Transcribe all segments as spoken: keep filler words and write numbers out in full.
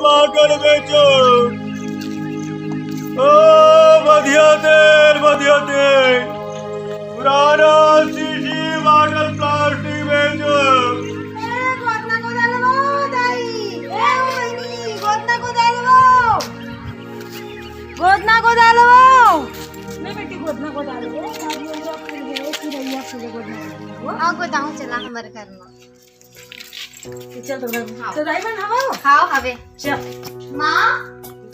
Bottle बेचो। ओ, बढ़िया तेल, बढ़िया तेल। पुराना शीशी बॉटल, प्लास्टिक बेचो। ए, गोदना गोदालवो, दाई। ए, ओ बहिनी, गोदना गोदालवो। गोदना गोदालवो। ले बेटी, गोदना गोदालवो। अब ये जो फूल है, चिरैया फूल है, गोदना गोदालवो। आओ, गोदाऊं चला हमर घर में। चल तो घर में। हाँ। तो दाई मन हवा हो? हाँ, हवे। चल। माँ।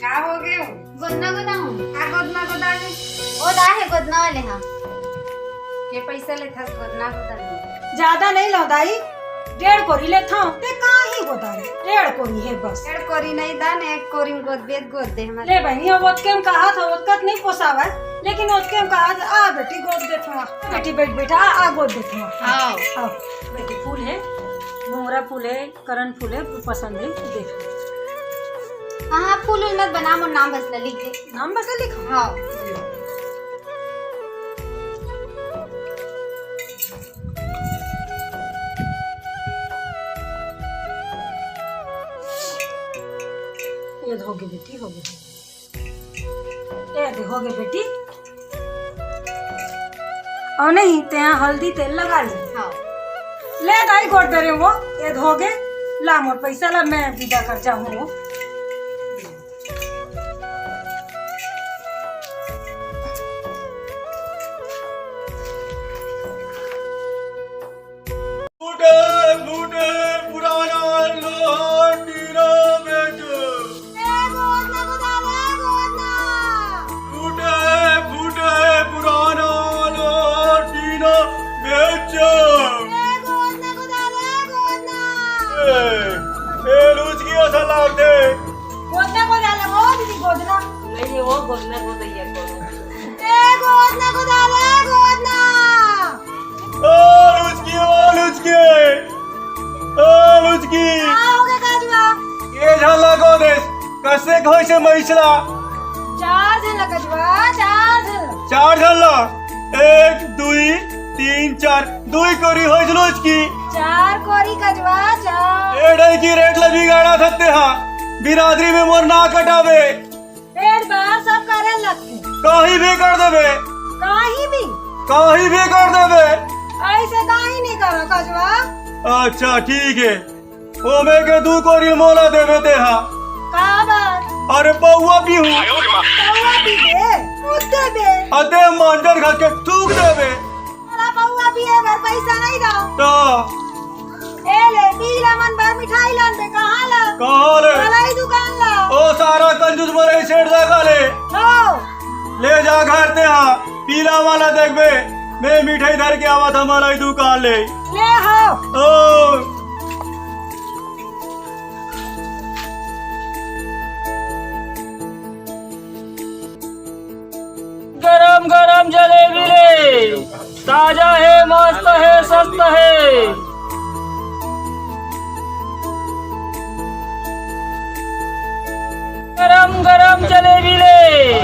का हो गए हो? गोदना गोदा हूँ। का गोदना गोदा है? ओ दा है गोदना वाले, हाँ। के पैसा लेथस गोदना गोदा में? ज्यादा नहीं लो दाई, डेढ़ कोरी लेथव। ते का ही गोदा रे, डेढ़ कोरी है बस। डेढ़ कोरी नहीं दा ने, एक कोरी में गोद बेद गोद दे हमारे। ले बहनी, अब ओतके में कहा था, ओतका तो नहीं पोसावा, लेकिन ओतके में कहा था, आ बेटी गोद देथव, बेटी बैठ बैठा, आ, आ गोद देथव। आओ। आओ। बेटी फूल है, मोंगरा फूल है, करन फूल है, पसंद है, देख। हाँ, हाँ, फूल उल मत बना, मोर नाम बस ला लिख दे। नाम बस ला लिख? हाँ। ये हो गए बेटी, हो गए। ए दे, हो गए बेटी। और नहीं, ते यहाँ हल्दी तेल लगा ले। हाँ। ले दाई, गोड़ दे रे वो, ए दे हो गए। ला मोर पैसा ला, मैं विदा कर जाऊँ। फूटे फूटे पुराना लोहा टीना बेचो। ए, गोदना गोदाले, गोदना। फूटे फूटे पुराना लोहा टीना बेचो। ए, गोदना गोदाले, गोदना। ए, ए, लुचकी असा लागते। गोदना गोदाले, ओ दीदी, गोदना। नहीं, वो गोदना गोदैया को। ए, गोदना गोदाले, गोदना। ओ लुचकी, ओ लुचकी, ओ लुचकी। का हो गया काजुआ? ये झाला को दे, कसे खोइसे मैसला? चार झाला काजुआ, चार झाला। चार झाला? एक, दुई, तीन, चार। दुई कोरी होइस लुचकी। चार कोरी काजुआ, चार। ए ढाई की रेट ला बिगाड़ा थत्ते हा। बिरादरी में मोर ना कटावे। पेट बाहर सब करे लगथे। कहीं भी कर देबे। कहीं भी। कहीं भी कर देबे। ऐसे कहीं नहीं करो कजवा। अच्छा ठीक है, ओमे के दू कोरी मोला देबे तेहा। का बात? अरे पौवा पीहूँ। पौवा पी दे, दूध दे दे। अरे मांजर घर के थूक देबे। साला पौवा पिए बर पैसा नहीं दो। तो ए ले, पीला मन बर मिठाई लान बे, कहाँ ला? कहाँ ले? मलाई दुकान ला। ओ सारा कंजूस मलाई सेठ दा का ले। हो। ले जा घर ते हा, पीला वाला देखबे, मैं मिठाई धर के आवा था मलाई दुकान ले। ले हो। ओ। गरम गरम जलेबी ले, ताजा है, मस्त है, सस्ता है। गरम गरम जलेबी ले,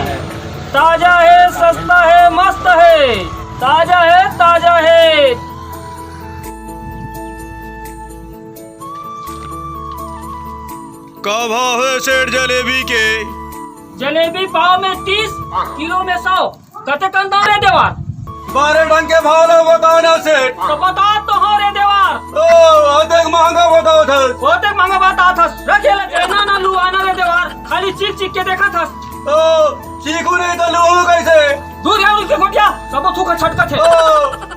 ताजा है, सस्ता है, मस्त है, ताजा है, ताजा है। का भाव है सेठ जलेबी के? जलेबी पाव में तीस, किलो में सौ। कते कन दाम रे देवार? बारह ढंग के भाव ला बताओ ना सेठ। तो बता तो हो रे देवार। ओ, अतेक महंगा बताओ था। अतेक महंगा बताओ था। रखे ले, लेना ना लुआना रे देवार। खाली चीख चीख के देखा था। ओ, चीखू नहीं तो लुहू कैसे? दूर है उनके घोटिया, सब थूक छटकत है। ओ,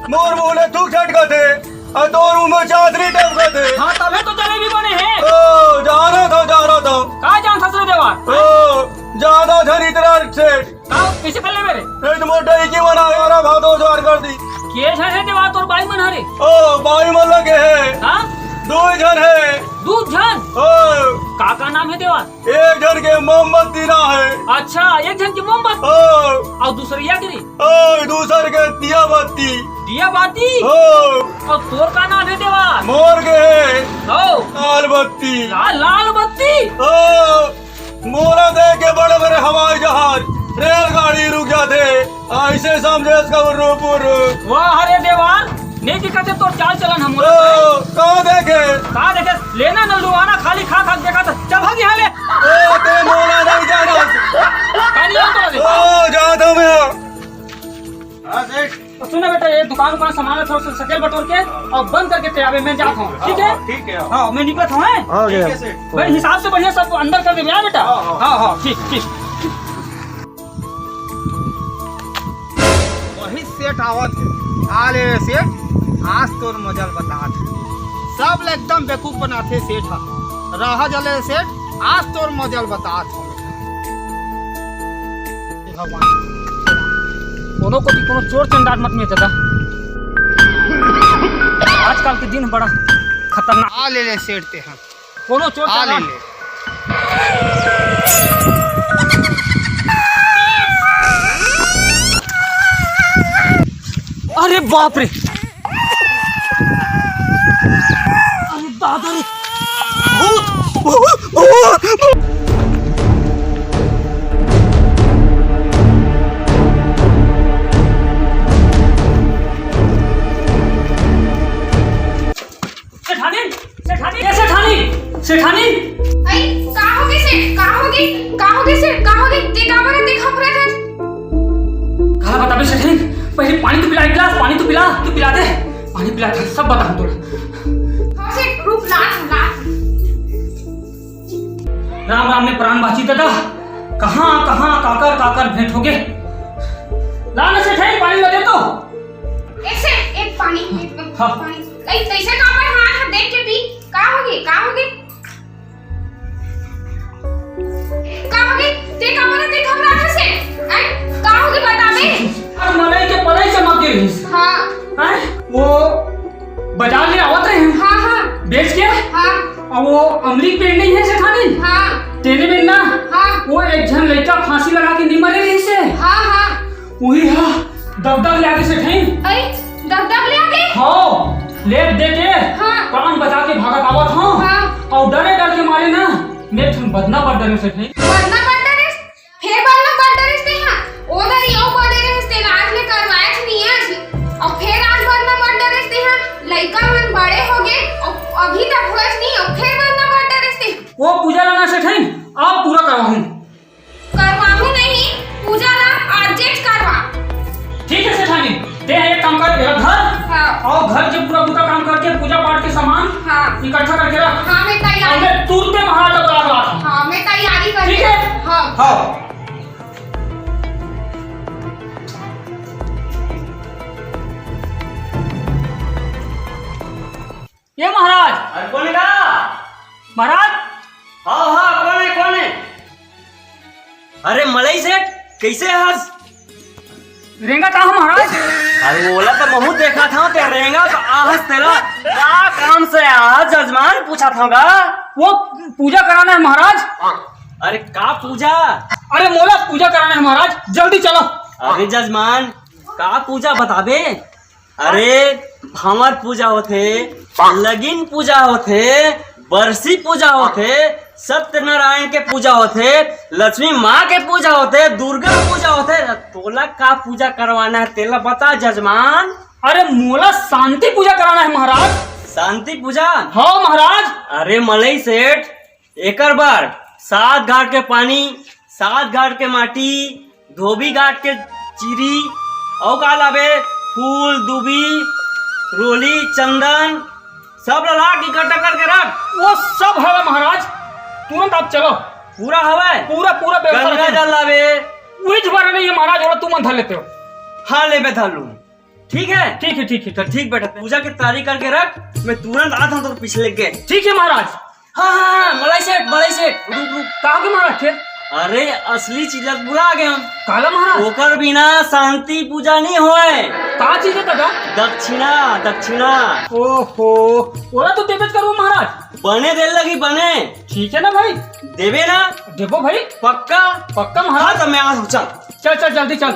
मोर मुंह ले थूक छटकत है। आ तोर मुंह में चादरी टपकत है। हाँ, तबे तो जलेबी बने है। ओ, जाना था, जाना था। का जान था रे देवार? ओ, ज्यादा झन इतरा सेठ। का? कैसे कर ले मेरे? नहीं तो मोटा ही की बना यारा भादो जार कर दी। के झन है देवार तोर बाई मन हरे? ओ, बाई मन लगे है। हाँ? दो झन है। दो झन? ओ। का का नाम है देवार? एक झन के मोमबत्ती ना है। अच्छा, एक झन के मोमबत्ती। ओ। और दूसर या गिरी? ओ, दूसर के दिया बत्ती। दिया बाती? ओ। और तोर का नाम है देवार? मोर के है। ओ। लाल बत्ती। लाल, लाल बत्ती? ओ। मोला देख के बड़े बड़े हवाई जहाज, रेलगाड़ी रुक जाथे, ऐसे समझे इसका रुक रुक। वाह रे देवार, नहीं दिखत है तोर चाल चलन हमला। ओ, का देखे? का देखे? लेना न लुआना, खाली खा खा के देखा था। चल भाग यहाँ ले। अपन सामान ला थोड़ा सा सकेल बटोर के अउ बंद करके ते आबे, मैं जात हंव, ठीक हे? हाँ, ठीक हे। हाँ, मैं निकलत हंव, हैं? हो गया। ठीक हे सेठ। बड़े हिसाब से बढ़िया सब अंदर कर देबे, हाँ बेटा? हाँ, हाँ। हाँ, हाँ, ठीक, ठीक। वही सेठ आवत हे। आ ले रे सेठ, आज तोर मजा ल बतात हंव। सब ल एकदम बेवकूफ बनाथे सेठ ह। रहा जा ले रे सेठ, आज तोर मजा ल बतात हंव। हे भगवान, कोनो कोती कोनो चोर चंडाल मत मिल जाता। आजकल के दिन बड़ा खतरनाक। आ ले ले सेठ ते ह। कोनो चोर आ ले चंडाल ले। अरे बाप रे। अरे दादा रे। भूत, भूत, भूत। सेठानी, सेठानी, ए सेठानी, सेठानी। अई, का होगे सेठ? का होगे? का होगे सेठ? का होगे? ते काबर अतेक घबरात हस? काला बताबे सेठानी, पहले पानी तो पिला, एक गिलास पानी तो पिला, तू पिला दे, पानी पिला दे, सब बताहूं तोला। हाँ सेठ, रुक, ला, ला। राम राम में प्राण बाची दादा, कहाँ, कहाँ, काकर, काकर भेंट होगे। ला ना सेठानी, पानी ला दे तो। ए सेठ, एक पानी, एक हाँ। पानी। अई, तइसे काबर हाथ, हाथ देख के पी? का होगे? का होगे? का होगे? ते काबर अतेक घबरात हस? अई, का होगे बताबे? अरे, मनई के पलई चमक गे रहिस। हाँ। हैं? वो बाजार ले आवत रहे हैं। हाँ, हाँ। बेच के? हाँ। अउ वो अमली के पेड़ नइ हे सेठानी? हाँ। तेने में ना? हाँ। वो एक झन लइका फांसी लगा के नइ मरे रहिस हे। हाँ, हाँ। उही हा दबदब ले आगे सेठानी। अई, दबदब ले आगे? हाँ, लेट दे के हाँ। प्राण बचा के भागत आवत हंव। हाँ। अउ डरे डर के मारे ना, मैं एक ठन बदना बद डरेंव सेठानी। बदना बद डरेस? फेर बदना बद डरेस तेहा? ओ दरी अउ बदे रहेस, तेला आज ले करवायेच नइ हे आज। अउ फेर आज बदना बद डरेस तेहा? लइका मन बड़े होगे, अउ अभी तक होयेच नइ, अउ फेर बदना बद डरेस तेहा? वो पूजा ला ना सेठानी, अब पूरा करवाहूं। करवाहूं नहीं, पूजा ला आजेच करवा। ठीक हे सेठानी, ते एक काम कर, एला धर। हाँ। अउ घर के पूरा बूता काम करके पूजा पाठ के सामान हाँ। इकट्ठा करके रख। हाँ, मैं तैयारी अउ मैं तुरते महाराज ला बुला के लात हंव। हाँ, मैं तैयारी करके ठीक हे? हाँ। हाँ। ए महाराज। अरे कोन हे का? महाराज। हाँ, हाँ, कोन हे, कोन हे? अरे मलई सेठ, कइसे हस? रेंगत आहंव महाराज। अरे ओला त महूं देखत हंव, ते रेंगत आहस तेला। का काम से आहस जजमान, पूछत हंव गा। वो पूजा कराना हे महाराज। अरे का पूजा? अरे मोला पूजा कराना हे महाराज, जल्दी चलो। अरे जजमान, का पूजा बताबे? अरे, भांवर पूजा होथे, लगिन पूजा होथे, बरसी पूजा होथे, सत्यनारायण के पूजा होथे, लक्ष्मी माँ के पूजा होथे, दुर्गा पूजा होथे। तोला का पूजा करवाना हे, तेला बता जजमान। अरे, मोला शांति पूजा कराना हे महाराज। शांति पूजा? हाँ महाराज। अरे मलई सेठ, एकर बर सात घाट के पानी, सात घाट के माटी, धोबी घाट के चिरी, अउ का लाबे? फूल, दूबी, रोली, चंदन, सब ला ला के इकट्ठा करके रख। वो सब हवय महाराज, तुरंत आप चलो। पूरा हवय? पूरा, पूरा व्यवस्था गंगा रखेंव। जल लाबे? उहीच बर नइ हे महाराज, ओला तुमन धर लेते हो। हाँ, लेबे धर लूं। ठीक हे? ठीक हे, ठीक हे। त ठीक बेटा, पूजा के तैयारी करके रख, मैं तुरंत आत हंव तोर पीछे लेके। ठीक हे महाराज। हाँ, हाँ, हाँ, मलई सेठ, मलई सेठ, रुक, रुक। का होगे महाराज के? अरे, असली चीज ला भुला गे हंव। काला महाराज? ओकर बिना शांति पूजा नइ होय। का चीज हे दादा? दक्षिणा, दक्षिणा। ओहो, ओला तो देबेच करहूं महाराज। बने दे लगही, बने। ठीक हे ना भाई? देबे ना? देबो भाई। पक्का? पक्का महाराज। हाँ, त मैं आत हंव, चल। चल, चल, जल्दी चल।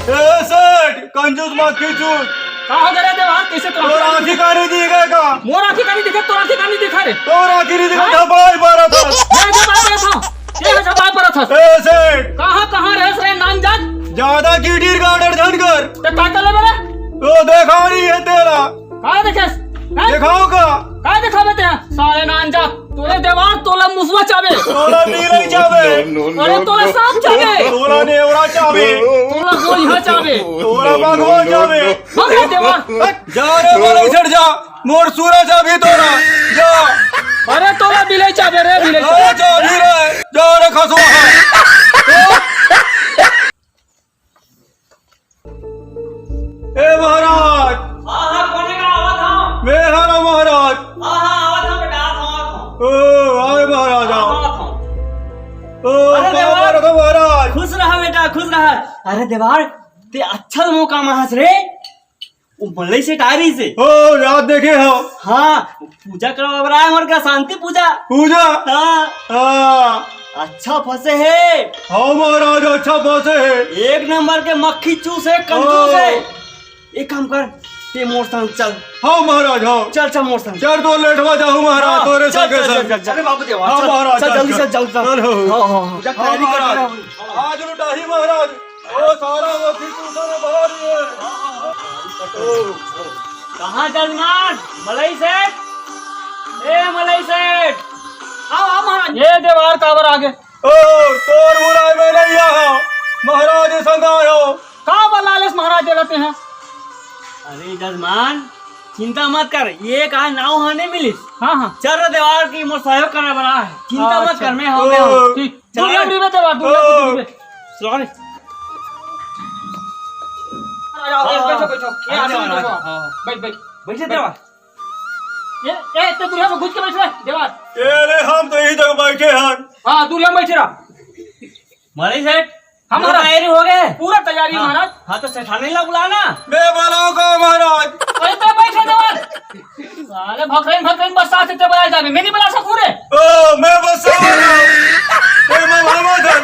ए सेठ, कंजूस मक्खी चूत। का होगे रे देवान, कइसे तोर तोर आँखी कानी दिखे का? मोर आँखी कानी दिखे, तोर आँखी कानी दिखे रे? तोर आँखी नइ दिखे, हाँ? झपाय परत हस। मैं झपाय परत हंव। ये झपाय परत हस। ए सेठ। कहाँ, कहाँ रहेस रे नानजात? जादा किटिर गाड़र झन कर। त का कर लेबे रे? ओ देखाव नइ हे तेला। का देखेस? हैं? देखाव का? का देखाबे ते? साले नानजात। तोला देवार, तोला मुसवा चाबे। तोला बिलई चाबे। अरे, तोला सांप चाबे। तोला नेवरा चाबे। तोला गोइहा चाबे। तोला बघवा चाबे। अरे देवार। जा रे, बड़े झड़ जा। मोर सुरा चाबी तोला। जा। अरे, तोला बिलई चाबे रे, बिलई चाबे। अरे, चाबी रे। जा रे, खसुआ। ए महाराज। हाँ, हाँ, कोने का आवत हूँ? मैं हरा महाराज। हाँ, हाँ, आवत हूँ बेटा, आवत हूँ। ओ, आए महाराज, आओ। आवत हूँ। ओ, अरे बाबा देवार। रखो महाराज। खुश रहा बेटा, खुश रहा। अरे देवार, ते अच्छा मौका में हंस रे। वो मलई सेठ आय रहिसे। ओ, रात देखे हो। हाँ, पूजा करवा बर आए हमारे का, शांति पूजा। पूजा? हाँ। हाँ। अच्छा फंसे हे। हाँ महाराज, अच्छा फंसे हे। एक नंबर के मक्खी चूस हे, कंजूस हे। ओ। एक काम कर, ते मोर संग चल। हाँ महाराज, हाँ। चल, चल मोर संग। चल तो लेटवा जाहूँ महाराज, हाँ, तोरे चल, संगे चल, संग। चल, चल। अरे बाबू देवा, हाँ चल, महाराज, चल, चल, जल्दी चल। चल, चल, चल। चल, हो। हाँ, हाँ, हाँ। जा हाँ तैयारी कर महाराज, ले। आज लुटाही महाराज। ओ, सारा वो खींचू, सारा बाहर ही है। कहाँ जजमान? मलई सेठ? ए, मलई सेठ! आओ, आओ, महाराज। ये देवार काबर आगे? ओ, तोर बुलाए में नहीं आया, महाराज संग आयो। का बलालेस महाराज जलते हैं? अरे जजमान, चिंता मत कर, ये का नाव हा नहीं मिलिस। हाँ, हाँ। चल रे देवार की मोर सहयोग करने वाला है, चिंता मत अच्छा। कर, मैं हूँ, मैं हूँ। ओ। ठीक। चल दूर रे। हम रिबे देवा, दूर रे, दूर रे। Sorry। आ जाओ, हाँ, बैठो, हाँ। बैठो। ये हाँ, आसन में हाँ, बैठो। हाँ। बैठ, बैठ। बैठे देवा। ये, ये, इतने दूर में घुस के बैठ रहे, देवा। ये रे, हम तो यही तक बैठे हैं। हाँ, दूर में बैठे रहा। मलई सेठ, हाँ, पूरा महाराज। तैयारी हो गए? पूरा तैयारी, हाँ। महाराज। हाँ, तो सेठानी ला बुला ना। मैं बुलाऊं का महाराज? अरे, तो बैठे देवा। साले भकरइन, भकरइन बस साथ इतने बुलाए जाबे। मैं नहीं बुला सकूं रे। ओ, मैं बस समझ गया। ए, मैं भावा था।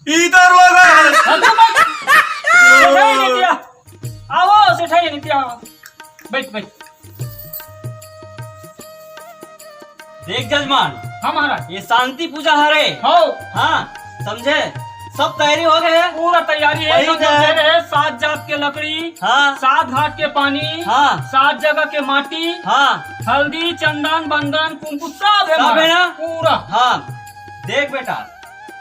इधर लगा है। हाँ, तो बैठ। सेठाई नहीं दिया। आओ, सेठाई नहीं दिया। बैठ, बैठ। देख जजमान, हाँ महाराज। ये शांति पूजा हरे। हाँ। हाँ, समझे? सब तैयारी हो गए है? पूरा तैयारी है, वही सब तो। दे रहे हैं, सात जात के लकड़ी, हाँ। सात घाट के पानी, हाँ। सात जगह के माटी, हाँ। हल्दी, चंदन, बंदन, कुमकुम सब है सब है महाराज। ना? पूरा। हाँ, देख बेटा,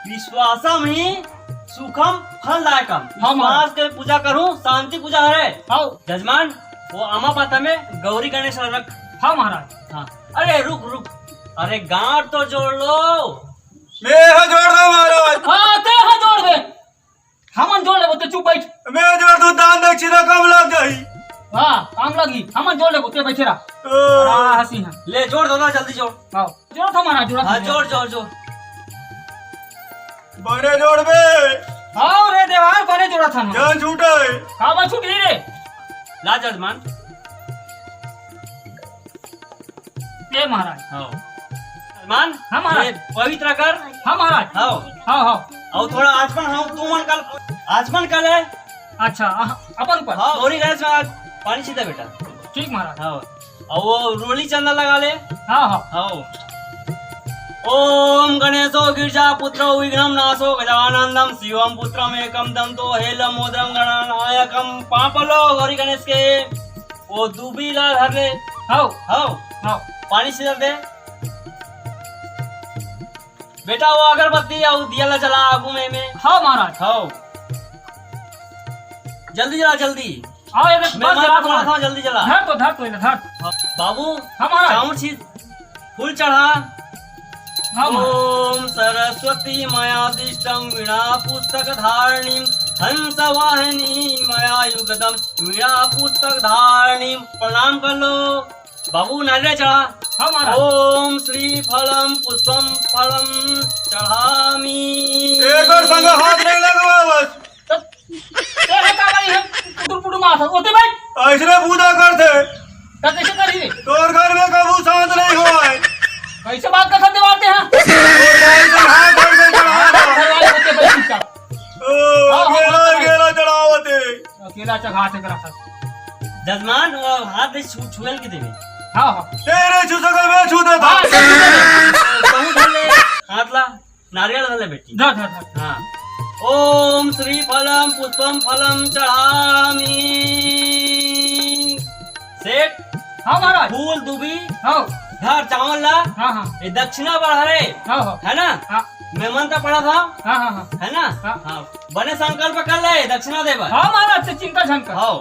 विश्वासम ही सुखम फलदायकम। हाँ महाराज। विश्वास के पूजा करूँ, शांति पूजा हरे। हाँ। जजमान, वो आमा पाता में गौरी गणेश ला रख। हाँ महाराज। हाँ। अरे रुक रुक, अरे गांठ तो जोड़ लो। मैं हा जोड़ दो महाराज। हाँ, ते हा जोड़ दे। हमन जोड़ लेबो, ते चुप बैठ। मैं जोड़ दूं, दान दक्षिणा कम लग जाही। हाँ, काम लगी। हमन जोड़ लेबो, ते बैठे रहा। ओ। हाँ, हंसी हाँ। ले जोड़ दो ना, जल्दी जोड़। हाँ, जोड़ था महाराज, जोड़ था। हाँ, जोड़, जोड़, जोड़। बने जोड़ बे। हाँ रे देवार, बने जोड़ा था ना। जान छूटे। काबर छूटी रे? ला जजमान। ए महाराज। हाँ। जजमान, हाँ महाराज। ये पवित्र कर। हाँ महाराज। हाँ। हाँ, हाँ। अउ थोड़ा आचमन, हाँ, तू मन कर, आचमन कर ले। अच्छा, अ-, अपन ऊपर। हाँ, गौरी गणेश महाराज, पानी छिटा बेटा। ठीक महाराज। हाँ। अउ वो रोली चंदा लगा ले। हाँ, हाँ। हाँ। ओम गणेशो गिरिजा पुत्रो विघ्नम नाशो गजानंदम शिवम पुत्रम एकदंतो हेलम मोदरम गणनायकम। पाँव परलो गौरी गणेश के। वो दूबी ला धर ले। हाँ। हाँ। हाँ। पानी छिटा दे। बेटा, वो अगरबत्ती अउ दिया ला जला आगू में, में। हाँ, महाराज। हाँ। जल्दी जला, जल्दी। हाँ, ये देख, मैं बस मार जला पकड़ा दूंगा। था, जल्दी जला। धर तो, धर तो, इधर धर। हाँ, बाबू, हाँ, महाराज। चाउर छील, फूल चढ़ा। हाँ, महाराज। ओम सरस्वती मयादिष्टम वीणा पुस्तक धारणीम हंस वाहिनी मयायुगदम वीणा पुस्तक धारणीम। प्रणाम कर लो। बाबू, नारियल चढ़ा। हाँ, महाराज। ओम श्री फलम पुष्पम फलम चढ़ामी। एकर संग हाथ नहीं लगावा बस। तब तेरे का भाई है, पुटुर पुटुर मार, ओते बैठ। ऐसने पूजा करथे। तब कैसे करी रे? तोर घर में कभू शांत नहीं होय। कैसे बात करथे देवार ते हैं? तोर भाई से हाथ धर के चढ़ा दो। घर वाले होते बैठ चुपचाप। ओ, हाँ, हाँ, अकेला, हाँ। अकेला चढ़ावत हे। अकेला चढ़ा से करा था। जजमान, वो हाथ दे छू, छुएल के देवे। हाँ, हाँ। तेरे छू सकल मैं छू देता। हाँ, छू दे। कहूँ धर ले। हाथ ला, नारियल धर ले बेटी। धर, धर, धर। हाँ। ओम श्री फलम पुष्पम फलम चढ़ामी। सेठ। हाँ महाराज। फूल दूबी। हाँ। धर चावल ला। हाँ, हाँ। ये दक्षिणा बढ़ा रे। हाँ, हाँ। है ना? हाँ। मैं मंत्र पढ़ा था। हाँ, हाँ, हाँ। है ना? हाँ। हाँ। बने संकल्प कर ले दक्षिणा देबर। हाँ महाराज, ते चिंता झन कर। हाँ।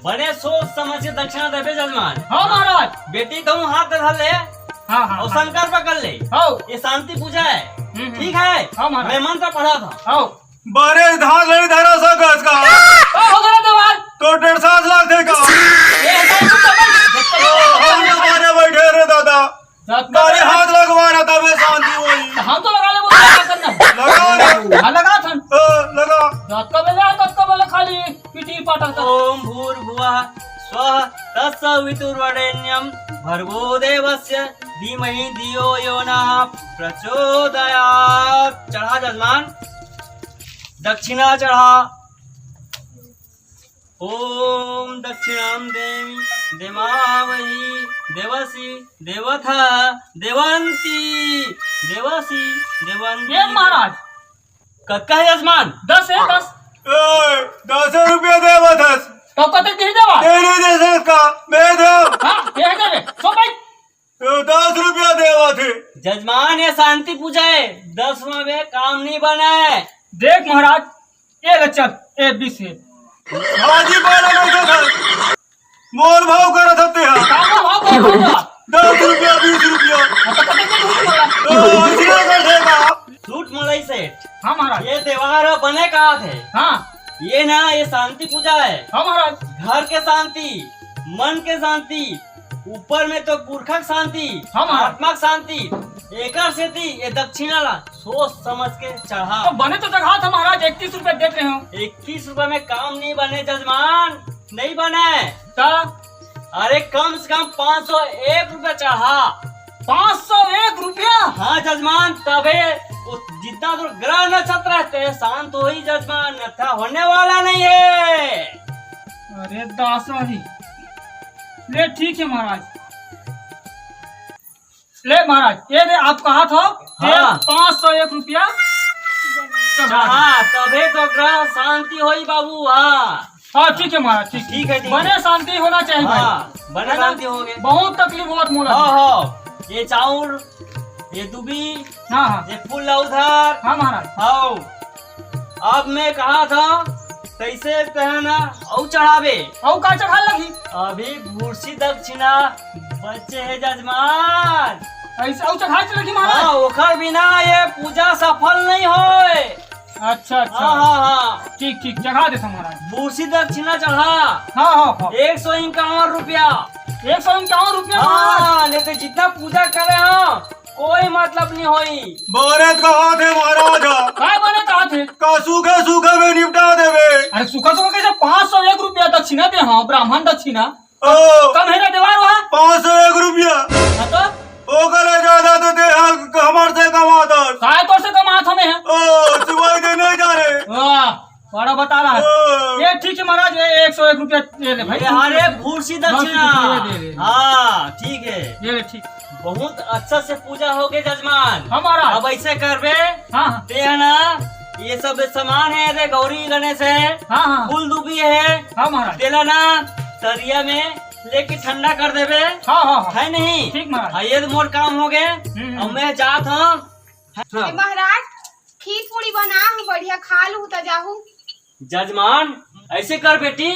बने सोच समझ के दक्षिणा देबे जजमान। हाँ महाराज। बेटी कहूँ हाथ धर ले। हाँ, हाँ, और हाँ। संकल्प कर ले। हाँ। ये शांति पूजा है। हम्म, हम्म। ठीक है? हाँ महाराज। मैं मंत्र पढ़ा था। हाँ। बने धान नहीं धरा सकस का। का हो गया देवार? तो डेढ़ सात लाख दे का। ए, ऐसा ही कुछ तो नहीं। ओ, हम तो मारे बैठे रे दादा। जात का मारे बेला हाथ लगवा रहा था, मैं शांति हुई। तो हम तो लगा ले, वो क्या करना है? लगा रे। हाँ, लगा था। ओ, लगा। जात का बेला, जात का बेला खाली पीटी पाटा था। ओम भूर्भुवः स्वः तत्सवितुर्वरेण्यं भर्गो देवस्य धीमहि धियो यो नः प्रचोदयात्। चढ़ा जजमान, दक्षिणा चढ़ा। ओम दक्षिणां देवी देमावही देवसी देवथा देवंती देवसी देवंती। ए महाराज। कतका है जजमान? दस है, दस। ए, दस रुपया देवत हस। तो कतक नहीं देवा? तेरे जैसे का, मैं देव। हाँ, ये है दे। सो भाई। ए, दस रुपया देवत है। जजमान, ये शांति पूजा है, दस में काम नहीं बना है। देख महाराज, ए ले चल, ए बीस है। भाजी पाला नहीं तो था। मोल भाव करत हते हा। का मोल भाव करत हते? दस रुपया, बीस रुपया। हाँ, तो कतक के झूठ बोला? तो ऐसने कर देगा। झूठ मलाई सेठ। हाँ महाराज। ये त्योहार ह बने कहा थे। हाँ। ये ना, ये शांति पूजा है। हाँ महाराज। घर के शांति, मन के शांति, ऊपर में तो पुरखा के शांति, हाँ महाराज। आत्मा के शांति। एकर सेती ये दक्षिणा ला सोच समझ के चढ़ा। तो बने तो चढ़ा था महाराज, इक्कीस रुपया देते हो। इक्कीस रुपया में काम नहीं बने जजमान, नहीं बने। का? अरे कम से कम पाँच सौ एक रुपया चढ़ा। पाँच सौ एक रुपया? हाँ जजमान, तबे वो जितना दूर ग्रह नक्षत्र रहते हैं, शांत हो ही जजमान, अन्यथा होने वाला नहीं है। अरे दासा जी, ले ठीक है महाराज। ले महाराज, ये दे आप कहा था, हाँ। पाँच सौ एक रुपया। अच्छा, हाँ, तबे तो ग्रह शांति होई बाबू, हाँ। हाँ, ठीक है महाराज, ठीक। ठीक है, ठीक है। बने शांति होना चाहिए भाई। हाँ, बने है ना? शांति हो गए। बहुत तकलीफ होत मोला। हाँ, हाँ, ये चाउर, ये दुबी, हाँ, हाँ। ये फूल ला उधार। हाँ महाराज। हाँ। अब मैं कहा था, तैसे तहना अउ चढ़ावे। अउ का चढ़ा लगी? अभी भूसी दक्षिणा बचे है जजमान। ऐसे अउ चढ़ा लगी महाराज? हाँ, ओकर बिना ये पूजा सफल नहीं होए। अच्छा, अच्छा। हाँ, हाँ, हाँ। ठीक, ठीक, चढ़ा दे महाराज। भूसी दक्षिणा चढ़ा। हाँ, हाँ, हाँ। एक सौ इक्यावन रुपया। एक सौ इक्यावन रुपया महाराज? हाँ, नहीं तो जितना पूजा करे हो, कोई मतलब नहीं होई। बने कहा थे महाराज? काय बने कहा थे? का सूखे सूखे में निपटा देवे। अरे सूखा सूखा कैसे? पाँच सौ एक रुपया दक्षिणा दे, हाँ, ब्राह्मण दक्षिणा। ओ। कम है ना देवार वहाँ? पाँच सौ एक रुपया। हाँ तो? ओकरे ज्यादा तो दे, हाँ, हमार से कमाता। काय तोर से कमात हमें है? ओ, सिवाय दे नहीं जा रहे। वाह। बड़ा बता रहा है। ओ। ये ठीक है महाराज, ये एक सौ एक रुपया ले ले भाई। ये हरे भूसी दक्षिणा। दस रुपया दे दे। हाँ, ठीक है। ये ले, ठीक। बहुत अच्छा से पूजा हो गए जजमान। हाँ महाराज। अब ऐसे करबे, हाँ, हाँ। ते है ना, ये सब सामान है रे, गौरी गणेश है, हाँ, हाँ। फूल दुबी है, हाँ महाराज। तेला ना तरिया में लेके ठंडा कर देबे। हाँ, हाँ, हाँ। है नहीं? ठीक महाराज। हाँ, ये तो मोर काम हो गए। हम्म, हम्म। अब मैं जात हूँ। हाँ। ए महाराज, खीर पूड़ी बना हूँ, बढ़िया खा लूँ त जाहू। जजमान, ऐसे कर बेटी,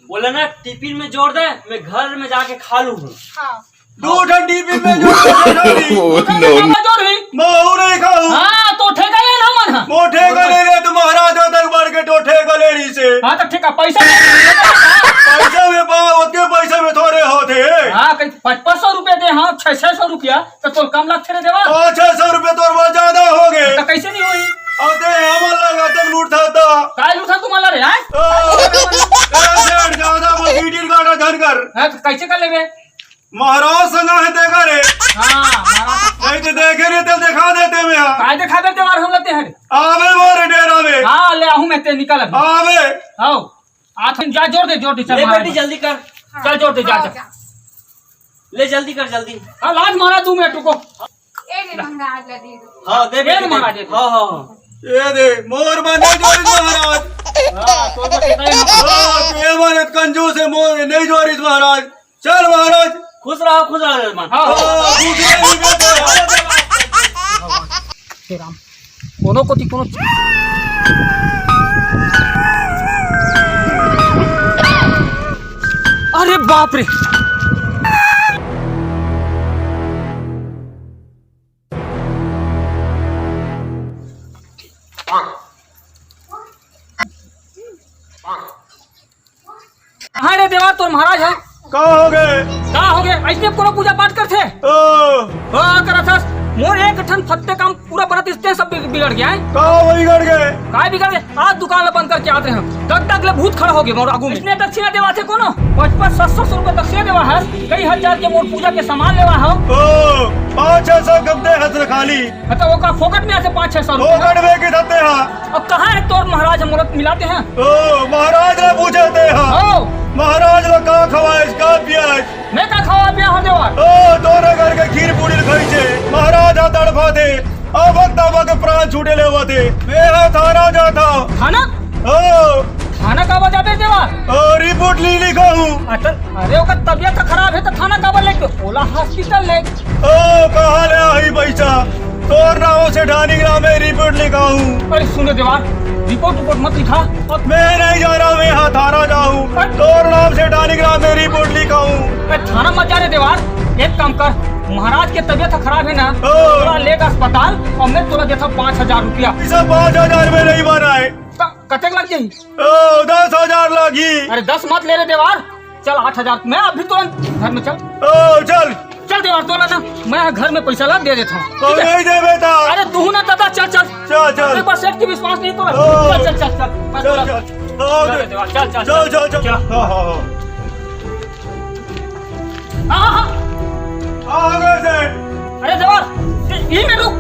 बोला ना टिफिन में जोड़ दे, मैं घर में जाके खा लूँ हूँ। हाँ। दो ठन टिफिन में जोड़ दे, दो ठन। Oh, no। का जोड़ ही? मैं और नहीं खाऊँ। हाँ, तो ठेका ले ना मन, हाँ। वो ठेका ले ले तो महाराज तक बढ़ के तो ठेका ले रही से। हाँ, तो ठेका पैसा ले। पैसा में पा, उतने पैसा में थोड़े होते हैं। हाँ, कहीं पच-, पाँच सौ रुपया दे, हाँ, छह, छह सौ रुपया। तो तोर कम लगथे रे देवा। पाँच छह सौ रुपया तोर बर ज्यादा हो गए। तो कैसे नहीं होई? अते हमन लगा तक लूट था तो। काय लूट था तुम्हारा रे, हैं? ओ, ए, सेठ, ज्यादा मत ईटिर गाड़ा धन कर। हैं, तो कैसे कर लेबे? महाराज संग है देखा रे। हाँ, महाराज। नहीं तो देखे रे, तो दिखा देते मैं। काय दिखा देते और हम लेते हैं? आवे मोरे डेरा में। हाँ, ले आहूँ मैं, ते निकल अभी। आवे। आओ। आ, तुम जा, जोर दे, जोर दे, चल, ले महाराज। बेटी, जल्दी कर। चल, जोर दे, जा, हाँ, जा। जा। ले, जल्दी कर, जल्दी। हाँ, लाज महाराज, दू मिनट रुको। ए ले महाराज, ला दे दो। हाँ, दे ए बेटी, महाराज, दे। दे। हाँ, हाँ, हाँ। ये दे, मोर बने जोरिस महाराज। हाँ, तो बस इतना ही ना। हाँ, तो ये मारे कंजूस है, मोर नहीं जोरिस महाराज। चल महाराज। खुश रहो, खुश रहो जजमान। हाँ। हे राम, कोनो कोती कोनो। अरे बाप रे। कहाँ रे देवा, तोर महाराज हे? का हो गे? का हो गे? अइसने कोनो पूजा पाठ करथे? ओ। का करत हस? मोर एक ठन फत्ते काम पूरा बनत, इसने सब बिग-, बिगड़ गे हे। का बिगड़ गे? काय बिगड़ गे? आज दुकान ला बंद करके आत रहे हम। दग दग ले भूत खड़ा हो गे मोर आगू में। इसने दक्षिणा देवाथे कोनो? पाँच पाँच, सात सात सौ रुपया दक्षिणा देवा हे। कई हजार के मोर पूजा के सामान लेवा हे। ओ, पाँच छह सौ कम दे हस रे खाली। हाँ, त ओका फोकट में आथे पाँच छह सौ रुपया। फोकट में के देते हैं। अब कहाँ हे तोर महाराज, हम लोग मिलाते हैं। ओ, महाराज ला पूछते हैं। ओ। महाराज ला का खवाइस, का पियाइस? मैं का खवा पिया हो देवा? ओ, तोरे घर के खीर पूड़ी ल खाइसे महाराज हा तड़फाथे। अब वक्त अब के प्राण छूटे लेवाथे। मैं हा थाना जात हँव। थाना? ओ। थाना काबर जाबे देवा? ओ, रिपोर्ट ली लिखाहूँ। अतन अरे, ओकर तबियत तो खराब हे, तो थाना काबर लेके? ओला हॉस्पिटल ले। ओ, कहाँ ले आही पइसा? तोर नाम से सेठानी के नाम में रिपोर्ट लिखाहूँ। अरे, सुन रे देवार, रिपोर्ट उपोर्ट मत लिखा। मैं नहीं जा रहा, मैं हा थाना जाहूँ। अरे। तोर नाम से सेठानी के नाम में रिपोर्ट लिखाहूँ। अरे, थाना मत जा रे देवार, एक काम कर, महाराज के तबियत खराब हे ना, ओ। तोला लेके अस्पताल अउ मैं तोला देथँव पाँच हजार रुपया। पइसा पाँच हजार में नहीं बना हे। त-, कतेक लग जाही? ओ, दस हजार लगही। अरे, दस मत ले रे देवार, चल आठ हजार, मैं अभी तुरंत घर में चल। ओ, चल। चल देवार, तोला ना, मैं घर में पइसा ला दे देथँव। तो ठीक हे? नहीं देबे त? अरे, तू ना दादा, चल, चल। चल, चल। एक बार सेठ के विश्वास नहीं तो। ओ। चल, चल, चल, चल। मैं चल, तोला चल। ओ, चल रे देवार, चल, चल, चल, चल। चल, चल। हाँ, हाँ, हाँ। हाँ, हाँ, हाँ। का हो गे सेठ? अरे देवार, ए, इही में रुक।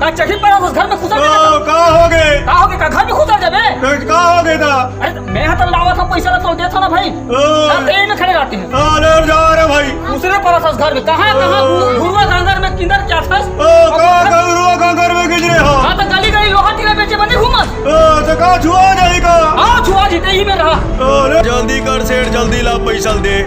का चढ़ी पड़ा उस घर में घुसर ओ, जाबे? का हो गे? का हो गे? का घर में घुसर जाबे? तो का हो गे दा? अरे, त मैं हा त लावत हँव, पइसा ला तो देथँव ना भाई। ओ। हम तो यही में खड़े रहते हैं। अरे, जा रे भाई। घुसरे पड़ा था उस घर में। कहाँ, कहाँ ओ। घु-, घुरुवा घांगर में किंदर क्या था? ओ, का घुरुवा घांगर में किंदरे हो? हाँ, त गली गली लोहा टीना बेचे बने घूमत। ओ, त का छुआ जाही का? हाँ, छुआ जी, यही में रहा। अरे, जल्दी कर सेठ, जल्दी ला, पइसा दे।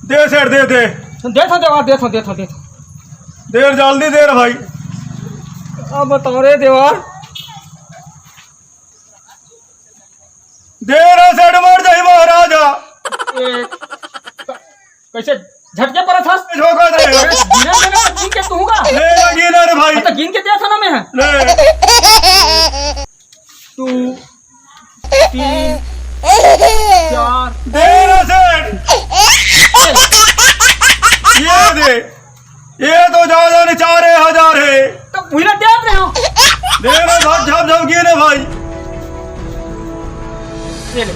दे सेठ, दे, दे। देथँव देवार, देथँव, देथँव, देथँव। दे जल्दी दे रे भाई। अब बताओ रे देवार। दे रे सेठ, मर जाही महाराज। ए, क-, कइसे झटके परत हस? झोंका दे। अरे, गिने देने में गिन के तू होगा? ले, ले, गिन रे भाई। हाँ, त गिन के देथँव ना मैं। ले। दू, तीन, चार। दे रे सेठ। ये दे। ये तो ज्यादा नहीं, चार हजार हे। त पहिला देत रहे हँव। दे रे भाई, झप झप गिन रे भाई। ये ले।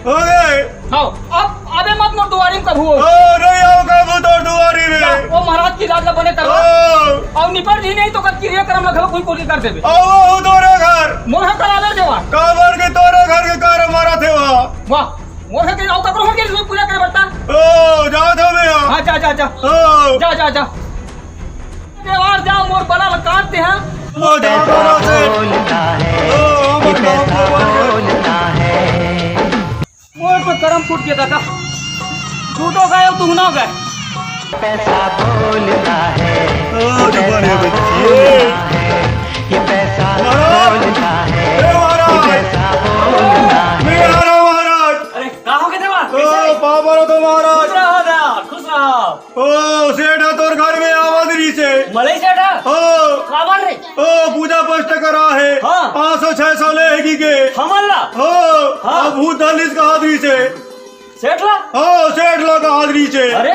हो गे। हाँ, अब आबे मत मोर दुवारी में कभू। ओ, नहीं आव कभू तोर दुवारी में। ओ महाराज के इलाज ला बने करवा। ओ। अउ निपट जी नहीं तो कर क्रियाकर्म ला घलो कोई कोई कर देबे। ओ, ओ, तोरे घर। मोर हा करावे देवा। काबर के तोरे घर के कार मारा थे वहाँ। वाह, मोर हा के अउ ककरो हो के पूजा करे बरता। ओ, जा दो मैं यहाँ। हाँ, जा, जा, जा। ओ। जा, जा, जा। देवार जा, मोर बला ला काट दे, हाँ। ओ, जा, जा, जा। बोलता है, ओ, ये पैसा बोलता है। मोर तो करम फूट गे दादा। तू तो गए, तू ना गए। पैसा बोलता है, ओ, ये पैसा बोलता है, ये पैसा बोलता है, ये पैसा बोलता है। महाराज! अरे, का हो गे देवा? ओ, पापा रो तो महाराज। खुश रहो दादा, खुश रहो। ओ, सेठ हा तोर घर में आवत रहिसे। मलई सेठ हा? ओ। काबर रे? ओ, पूजा पाठ करा हे। हाँ। पाँच सौ छह सौ लेहे कहिके। हमन ला? ओ, हाँ। अब भूत धलिस कहत रहिसे। सेठ ला? ओ, सेठ ला कहत रहिसे। अरे,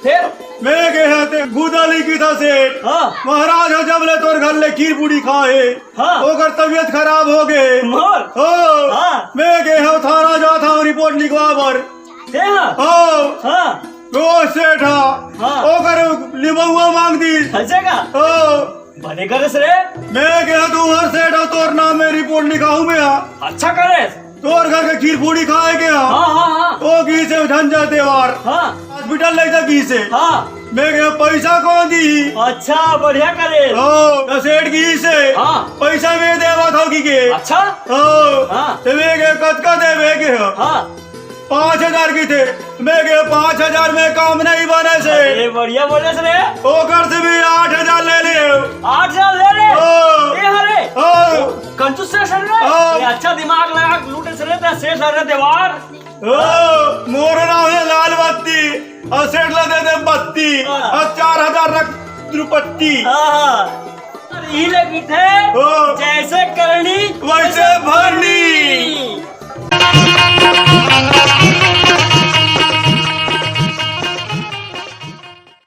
फेर? मैं कहे ते भूत धलिस कहिथे सेठ। हाँ। महाराज हा जब ले तोर घर ले खीर पूड़ी खाए। हाँ। ओकर तबियत खराब हो गे। मोर? ओ। हाँ। मैं कहे थाना जात हँव रिपोर्ट लिखवा बर। ते हा? ओ। हाँ। ओ सेठ हा, हाँ। ओकर निमउवा मांग दिस। अइसे का? ओ। बने करेस रे। मैं कहे तुँहर सेठ हा, तोर नाम में रिपोर्ट लिखाहूँ मैं हा। अच्छा करेस। तोर घर के खीर पूड़ी खाए के हा। हाँ, हाँ, हाँ। ओ कहिसे झन जा देवार। हाँ। हॉस्पिटल ले जा कहिसे। हाँ। मैं कहे, "पैसा कौन दी?" अच्छा, बढ़िया करे। हो, त सेठ कहिसे, हाँ। "पैसा मैं देवत हँव," कहिके। अच्छा। हो, हाँ। त मैं कहे, "कतका देबे?" कहे। हाँ। "पाँच हजार," कहिथे। मैं कहे, "पाँच हजार में काम नहीं बने से।" अरे, बढ़िया बोले से रे। ओकर से भी आठ हजार ले ले। आठ हजार ले ले? हो। ए, अरे। हो। कंजूस सेठ रे। हो। ए, अच्छा दिमाग लगा के लूटे से रे, ते सेठ रे देवार। ओ, मोर नाम हे लाल बत्ती, अउ सेठ ला दे दे बत्ती, हाँ। अउ चार हजार रख दुपट्टी। हाँ, हाँ। अरे, ई ले मीठे, ओ। जैसे करनी, वैसे भरनी।